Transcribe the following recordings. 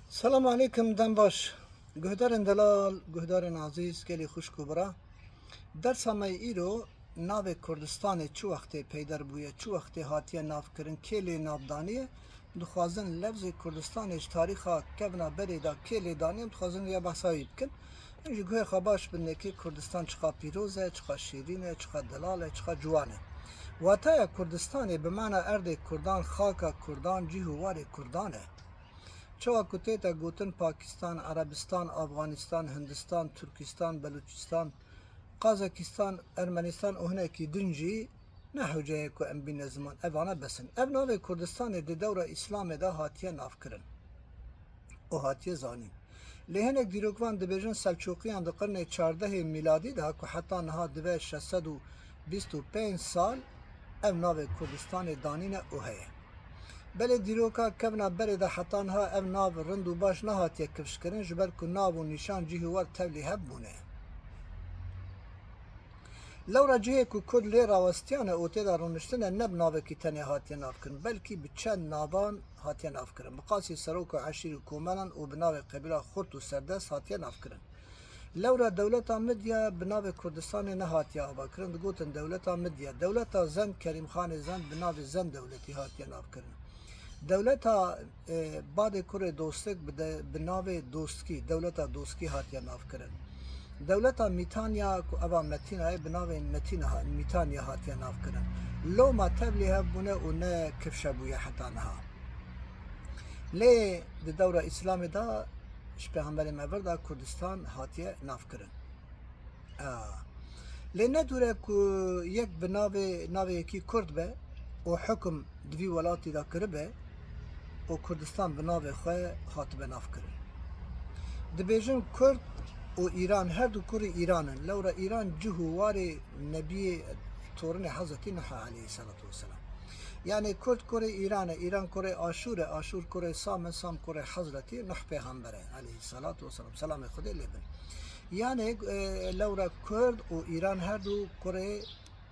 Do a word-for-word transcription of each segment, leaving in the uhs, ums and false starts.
Selam aleykum, dem baş. Guhdarên delal, guhdarên azîz, gelî xwişk û bira. Dersa me îro navê Kurdistanê çi wextê peyder bûye, çi wextê hatiye navkirin, kê lê nav daniye, dixwazin levzê Kurdistanê ji tarîxa kevna berê de kê lê daniye, em dixwazin ya behsa wî bikin. Em ji guhê xwe baş bin, nekê Kurdistan çiqa pîroz e, çiqa şîrîn e, çiqa delal e, çiqa ciwan e. Wataya Kurdistanê bi mana erdê Kurdan, xaka Kurdan, cîh û warê Kurdan e. Çawa ku tête gotin Pakistan, Erebistan, Afganistan, Hindistan, Turkistan, Beluçistan, Qazakistan, Ermenistan û hinekî din jî, ne hewce ye ku em bîne ziman, evane bes in. Ev navê Kurdistanê di dewra Îslamê de hatiye navkirin û hatiye zanîn. Lê hinek dîrokvan dibêjin Selçûqiyan di qirnê çardehê mîladî de, ku heta niha dibe şeş sed û bîst û pênc sal, ev navê Kurdistanê danîne û heye. Belê dîroka kevna berê de heta niha ev nav rind û baş nehatiye kifşkirin, ji ber ku nav û nîşan, cih û war tevlî hev bûne. Lewra cihê ku Kurd lê rawestiyane û tê de rûniştine, ne bi navekî tenê hatiye navkirin, belkî bi çend navan hatiye navkirin. Bi qasî serok û eşîr û komelan û bi navê qebîla xurt û serdest hatiye navkirin. Lewra dewleta Midya bi navê Kurdistanê nehatiye avakirin, digotin dewleta Midya. Dewleta Zend, Kerîmxanê Zend bi navê Zend dewletî hatiye navkirin. Dewleta, e, Badê Kurê Dostik bi de, bi navê Dostkî, dewleta Dostkî hatiye navkirin. Dewleta Mîtanya ku eva Metîna ye, bi navê Metîna ha-, Mîtanya hatiye navkirin. Loma tevlî hev bûne û ne kifşe bûye heta niha. Lê di dewra Îslamê de ji Pêxemberê me vir de Kurdistan hatiye navkirin. A. Lê ne dûr e ku yek bi navê, navê yekî Kurd be û hukm di vî welatî de kiribe û Kurdistan bi navê xwe hatibe navkirin. Dibêjin Kurd û Îran her du kurê Îran in. Lewra Îran cih û warê Nebiyê, torinê Hezretî Nuh e aleyhisselatu vesselam. Yani Kurd kurê Îran e, Îran kurê Aşûr e, Aşûr kurê Sam e, Sam kurê Hezretî Nuh pêxember e aleyhisselatu vesselam. Selamê Xwedê lê bin. Yani, e, lewra Kurd û Îran her du kurê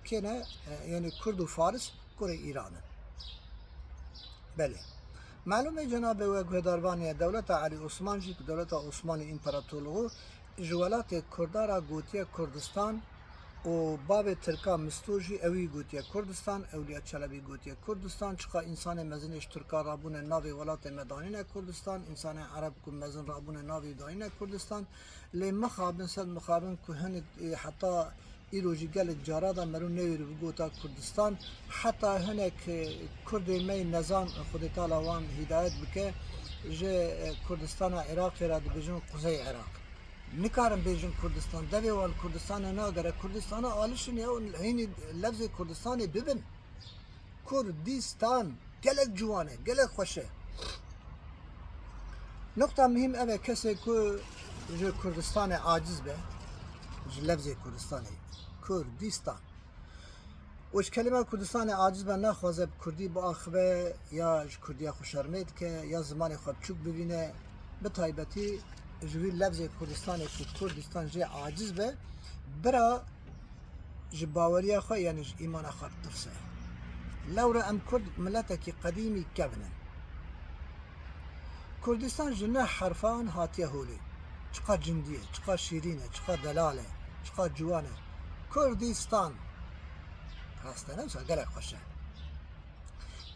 kê ne? E, yani Kurd û Faris kurê Îran in. Belê. Malûm e cenabê we guhdarvanê ye, dewleta Elî Osman jî, ku dewleta Osmanî împaratorluğu ji welatê Kurda re gotiye Kurdistan û bavê Tirka Misto jî ewî gotiye Kurdistan, Ewliya Çelebî gotiye Kurdistan, çiqa însanê mezin ê ji Tirka rabûne navê welatê me danîne Kurdistan, însanê Ereb ku mezin rabûne navê danîne Kurdistan, lê mixabin, sed mixabin ku hinek, e, heta îro jî gelek cara de merû newêrî bigota Kurdistan. Heta hinek, e, Kurdê me yê nezan, Xwedê Teala wan hîdayet bike, ji, e, Kurdistana Iraqê re dibêjin Quzey Iraq. Nikarin bêjin Kurdistan. Devê wan Kurdistanê nagere. Kurdistana alişin ya û hînî levzê Kurdistanê bibin. Kurdistan gelek ciwan e, gelek xweş e. Nuqta muhîm ev e, kesê ku ji Kurdistanê aciz be, ji levzê Kurdistanê, Kurdistan. Û ji kelîma Kurdistanê aciz be, naxwaze bi Kurdî biaxive, ya ji Kurdiya xwe şermê dike, ya zimanê xwe biçûk bibîne. Bi taybetî ji wî levzê Kurdistanê ku Kurdistan jê aciz be, bira ji baweriya xwe, yani ji îmana xwe ditirse. Lewra em Kurd miletekî qedîmî kevin in. Kurdistan ji neh herfan hatiye holê. Çiqa cindî ye, çiqa şîrîn e, çiqa delal e, çiqa ciwan e. Kurdistan. Rast e, ne wisa gelek xweş e.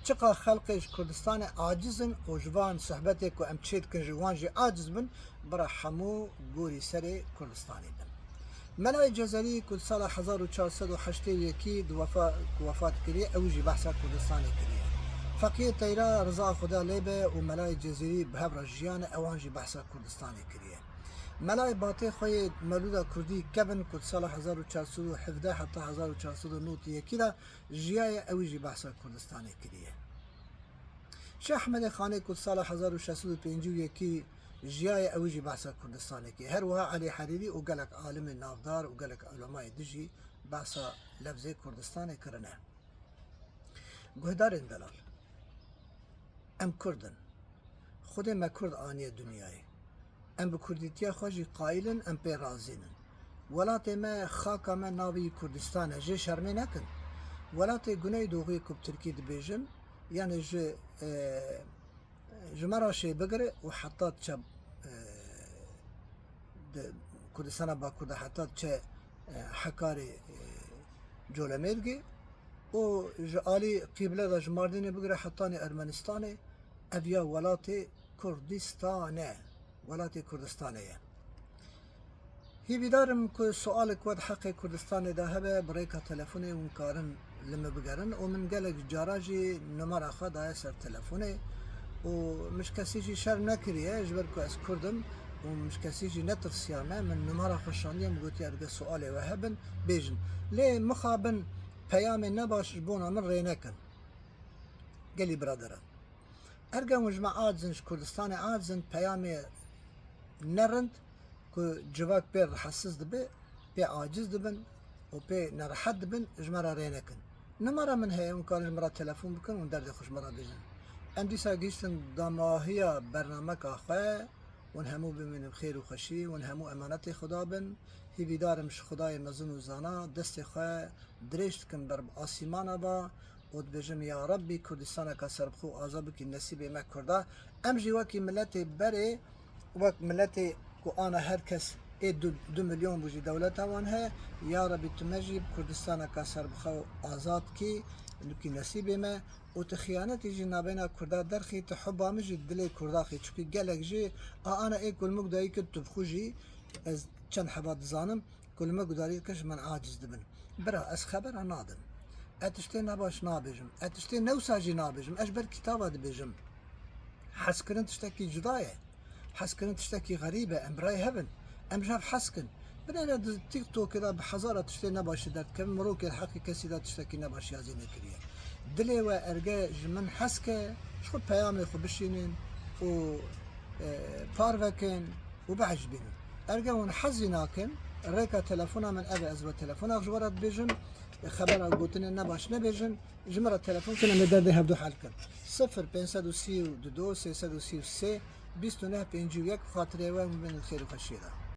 Çiqa xelqê ji Kurdistanê aciz in û ji van sohbetê ku em çêdikin ji wan jî aciz bin, bira hemû gorî serê Kurdistanê bin. Melayê Cezerî ku di sala hezar û çar sed û heştê û yekî di wefa-, ku wefat kiriye, ew jî behsa Kurdistanê kiriye. Feqiyê Teyra, riza Xuda lê be, û Melayê Cezerî bi hev re jiyane, ewan jî behsa Kurdistanê kiriye. Melayê Batê xweyê Mewlûda Kurdî Kevin ku di sala hezar û çar sed û hevdeh heta hezar û çar sed û nod û yekî de jiyaye, ew jî behsa Kurdistanê kiriye. Şêx Ehmedê Xanê ku di sala hezar û şeş sed û pêncî û yekî jiyaye, ew jî behsa Kurdistanê kiriye. Her wiha Elî Herîrî û gelek alimê navdar û gelek ulemayê din jî behsa levzê Kurdistanê kirine. Guhdarên delal, em Kurd in. Xwedê me Kurd aniye dinyayê. Em bi kurdîtiya xwe jî qayîl in, em pê razî nin. Welatê me, xaka me navê yî Kurdistan e, jê şermê nekin. Welatê Güneydoğu'yê ku bi tirkî dibêjin, yani ji, e, Ji me re şê bigire û heta diçe, e, di Kurdistana Bakur de heta diçe, e, Hekarê, e, Colemêrgê û ji alî qîble de ji Mardînê bigire hetanî Ermenistanê, ev ya welatê Kurdistan e. Welatê Kurdistanê ye. Hîvîdar im ku sualek we di heqê Kurdistanê de hebe, bi rêka telefonê hûn karin li min bigerin û min gelek cara jî numara xwe daye ser telefonê û min ji kesî jî şerm nekiriye, ji ber ku ez Kurd im û min ji kesî jî netirsiya me, min numara xwe şandiye, min gotiye, erge sualê we hebin, bêjin. Lê mixabin peyamê nebaş ji bona min rê nekin. Gelî biraderan. Erge hûn ji me aciz in, ji Kurdistanê aciz in, peyamê nerind ku civak pê rehetsiz dibe, pê aciz dibin û pê nerehet dibin, ji me re rê nekin. Numara min heye, hûn karin ji min re telefon bikin û derdê xwe ji min re bêjin. Em dîsa gihîştin damahiya bernameka xwe, hûn hemû bimînin bi xêr û xweşî, hûn hemû emanetê Xuda bin. Hîvîdar im ji Xudayê mezin û zana destê xwe dirêj dikim ber bi asîmana ve û dibêjim, ya Rebbî, Kurdistaneka serbixwe û azad bikî nesîbê me Kurda. Em jî wekî miletê berê, wek miletê ku ana her kes ê du, du milyon bû jî dewleta wan heye. Ya Rebbî, tu me jî bi Kurdistaneka serbixwe û azad kî, bikî nesîbê me û tu xiyanetî jî nabêna Kurda derxî, tu huba min jî dilê Kurda xî. Çikî gelek jî a ana ê ku li min gudarî kir, tu bi xwe jî, ez çend heba dizanim, ku li me gudarî dikin, ji min aciz dibin. Bira, ez xebera nadim. Ez tiştê nebaş nabêjim. Ez tiştê newsa jî nabêjim. Ez ji ber kitaba dibêjim. Hezkirin tiştekî cuda ye. Hezkirin tiştekî xerîb e. Em birayê hev in. Em ji hev hez kin. Binêre di TikTokê de bi hezara tiştê nebaşî derdikevin. Mirokê li heqê kesî de tiştekî nebaş ya zî nekiriye. Dilê we erge ji min hez ke, ji xwe peyamê xwe bişînin û, e, parve kin û biecibînin. Erge hûn hezî nakin, rêka telefona min ev e, ez we telefona ji we re dibêjim, xebera gotinê nebaş nebêjin, ji min re telefon kin, em ê derdê hevdu hel kin. Sifir pênc sed û sî û du, sê sed û sî û sê, bîst û neh pêncî û yek, xatirê we hûn bên xêr û xweşiyê de.